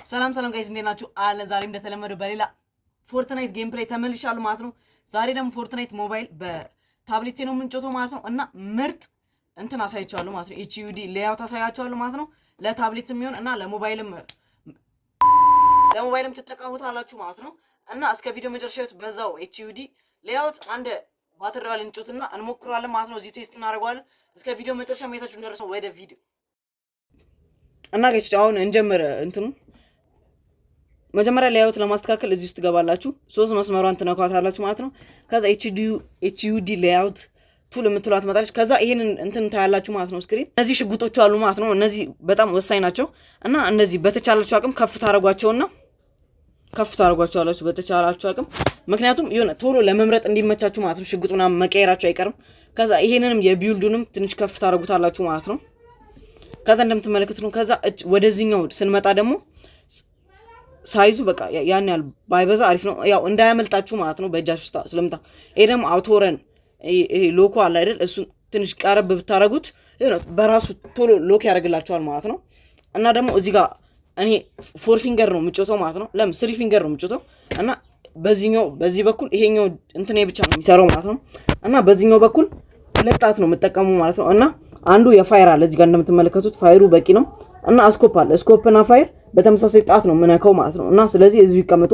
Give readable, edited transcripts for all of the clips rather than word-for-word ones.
ሰላም ሰላም guys፣ እንዴት ናችሁ? አለን። ዛሬ እንደተለመደው በሌላ Fortnite gameplay ተመልሻለሁ ማለት ነው። ዛሬ ደግሞ Fortnite Mobile በ tablet ኤ ነው የምንጫወተው ማለት ነው እና ምርጥ እንትን አሳይቻለሁ ማለት ነው። HUD layout አሳያችኋለሁ ማለት ነው። ለታብሌት የሚሆን እና ለሞባይልም ትጠቀሙታላችሁ ማለት ነው። እና እስከ ቪዲዮ መጨረሻ በዛው HUD layout አንድ battle royale እንጫወትና እንሞክረዋለን ማለት ነው። እዚህ test እናደርገዋለን። እስከ ቪዲዮ መጨረሻ ማየታችሁ እንዳትረሱ። ወደ ቪዲዮ። እና guys፣ አሁን እንጀምር። እንትኑ መጀመሪያ layout ለማስተካከል እዚህ ውስጥ ትገባላችሁ። ሶስት መስመሯን ትነኳታላችሁ ማለት ነው። ከዛ HUD layout tool የምትሏት ትመጣለች። ከዛ ይሄንን እንትን ታያላችሁ ማለት ነው። Screen እነዚህ ሽጉጦች አሉ ማለት ነው። እነዚህ በጣም ወሳኝ ናቸው እና እነዚህ በተቻላችሁ አቅም ከፍ ታደርጓቸውና ከፍ ታደርጓቸዋላችሁ በተቻላችሁ አቅም፣ ምክንያቱም የሆነ ቶሎ ለመምረጥ እንዲመቻችሁ ማለት ነው። ሽጉጥ ምናምን መቀየራችሁ አይቀርም። ከዛ ይሄንንም የ build ኡንም ትንሽ ከፍ ታደርጉታላችሁ ማለት ነው። ከዛ እንደምትመለከቱት ነው። ከዛ ወደዚህኛው ስንመጣ ደግሞ size ኡ በቃ ያን ያህል ባይበዛ አሪፍ ነው። ያው እንዳያመልጣችሁ ማለት ነው በእጃችሁ ስለምታ። ይሄ ደግሞ auto run፣ ይሄ lock ኡ አለ አይደል? እሱን ትንሽ ቀረብ ብታረጉት በራሱ ቶሎ lock ያደርግላችኋል ማለት ነው። እና ደግሞ እዚህ ጋር እኔ four finger ነው የምጫወተው ማለት ነው። ለምን three finger ነው የምጫወተው እና በዚህኛው በዚህ በኩል ይሄኛው እንትኔ ብቻ ነው የሚሰራው ማለት ነው። እና በዚህኛው በኩል ሁለት ጣት ነው የምጠቀመው ማለት ነው። እና አንዱ የ fire አለ፣ እዚህ ጋር እንደምትመለከቱት fire ኡ በቂ ነው። እና scope አለ። Scope እና fire በተመሳሳይ ጣት ነው የምነካው ማለት ነው። እና ስለዚህ እዚሁ ይቀመጡ።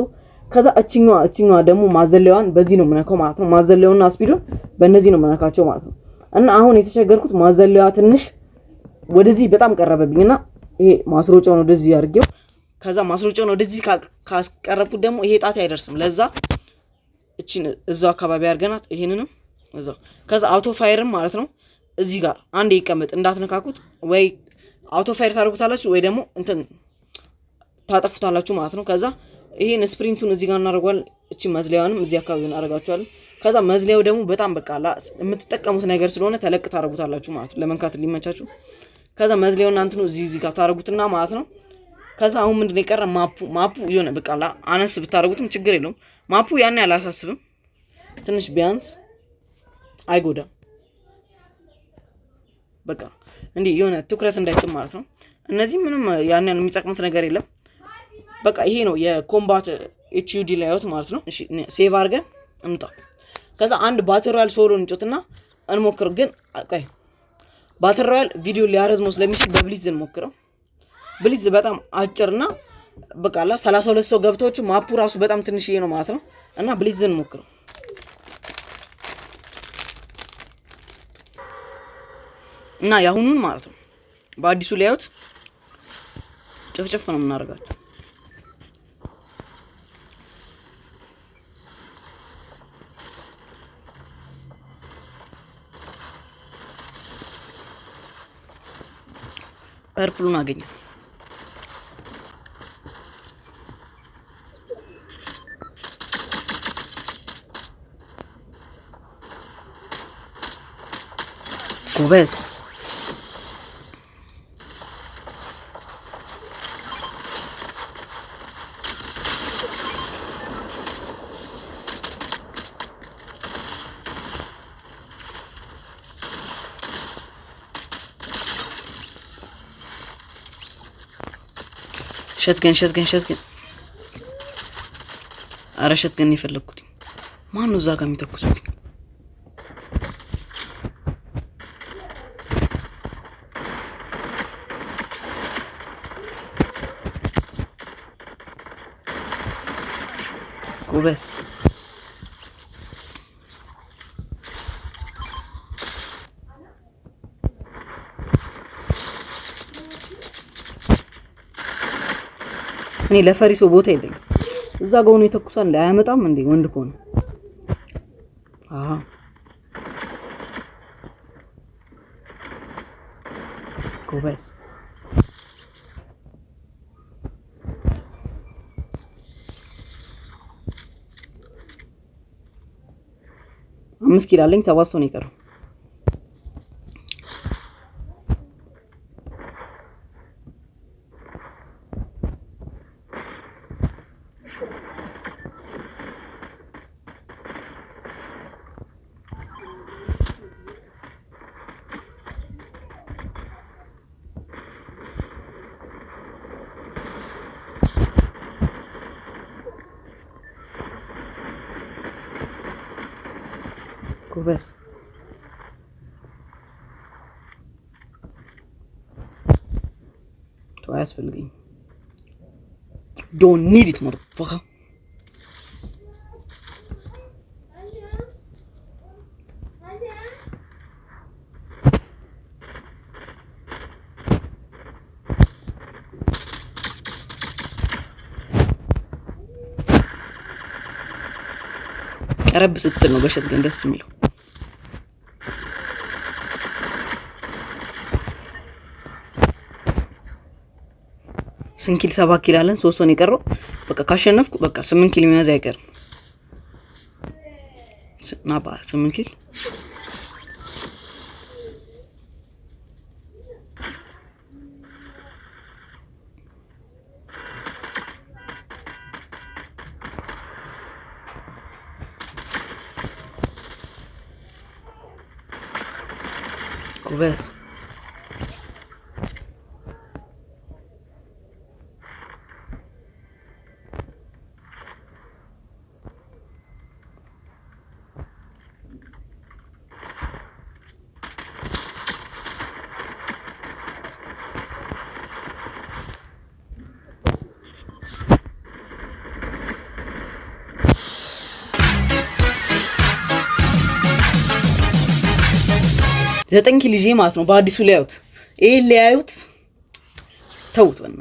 ከዛ እችኛዋ ደግሞ ማዘለያዋን በዚህ ነው የምነካው ማለት ነው። ማዘለያውና speed ኡን በእነዚህ ነው የምነካቸው ማለት ነው። እና አሁን የተቸገርኩት ማዘለያዋ ትንሽ ወደዚህ በጣም ቀረበብኝ እና ይሄ ማስሮጫውን ወደዚህ አድርጌው ከዛ ማስሮጫውን ወደዚህ ካስቀረብኩት ደግሞ ይሄ ጣት አይደርስም። ለዛ እቺን እዛው አካባቢ አድርገናት ይሄንንም እዛው። ከዛ auto fire ም ማለት ነው እዚህ ጋር አንዴ ይቀመጥ፣ እንዳትነካኩት። ወይ auto fire ታደርጉታላችሁ ወይ ደግሞ እንትን ታጠፉታላችሁ ማለት ነው። ከዛ ይሄን sprint ኡን እዚህ ጋር እናደርገዋለን። እቺ መዝለያዋንም እዚህ አካባቢ እናደርጋችኋለን። ከዛ መዝለያው ደግሞ በጣም በቃ የምትጠቀሙት ነገር ስለሆነ ተለቅ ታደርጉታላችሁ ማለት ነው፣ ለመንካት እንዲመቻችሁ። ከዛ መዝለያውና እንትኑ እዚህ ጋር ታደርጉትና ማለት ነው። ከዛ አሁን ምንድን ነው የቀረ? Map ኡ የሆነ በቃ አነስ ብታደርጉትም ችግር የለውም። Map ኡ ያን ያህል አያሳስብም። ትንሽ ቢያንስ አይጎዳም። በቃ እንዲህ የሆነ ትኩረት እንዳይጥም ማለት ነው። እነዚህ ምንም ያን ያህል የሚጠቅሙት ነገር የለም። በቃ ይሄ ነው የ combat HUD layout ማለት ነው። እሺ፣ save አድርገን እንውጣ። ከዛ አንድ battle royale solo እንጫወትና እንሞክር። ግን ቆይ፣ battle royale ቪዲዮ ሊያረዝመው ስለሚችል በ blitz እንሞክረው። Blitz በጣም አጭርና በቃ ላ 32 ሰው ገብቶቹ map ኡ ራሱ በጣም ትንሽዬ ነው ማለት ነው። እና ብሊትዝ እንሞክረው። እና የአሁኑን ማለት ነው በአዲሱ layout ጭፍጭፍ ነው የምናደርጋቸው። Purple ኡን አገኘ። ጎበዝ። Shotgun, shotgun, shotgun። አረ shotgun የፈለግኩት። ማን ነው እዛ ጋር የሚተኩሱት? ጎበዝ። እኔ ለፈሪ ሰው ቦታ የለኝም። እዛ ጋር ሆኖ የተኩሳል አያመጣም እንዴ ወንድ ከሆነ? አሃ፣ ጎበዝ። 5 kill አለኝ። ሰባት ሰው ነው የቀረው። ጎበዝ። አያስፈልገኝም። Don't need it, motherfucker። ቀረብ ስትል ነው በ shotgun ደስ የሚለው። ስንት kill? 7 kill አለን። 3 ሰው ነው የቀረው። በቃ ካሸነፍኩ በቃ 8 kill መያዝ አይቀርም። ናባ 8 kill። ጎበዝ። 9 kill ይዤ ማለት ነው። በአዲሱ layout፣ ይሄ layout ተውት በና።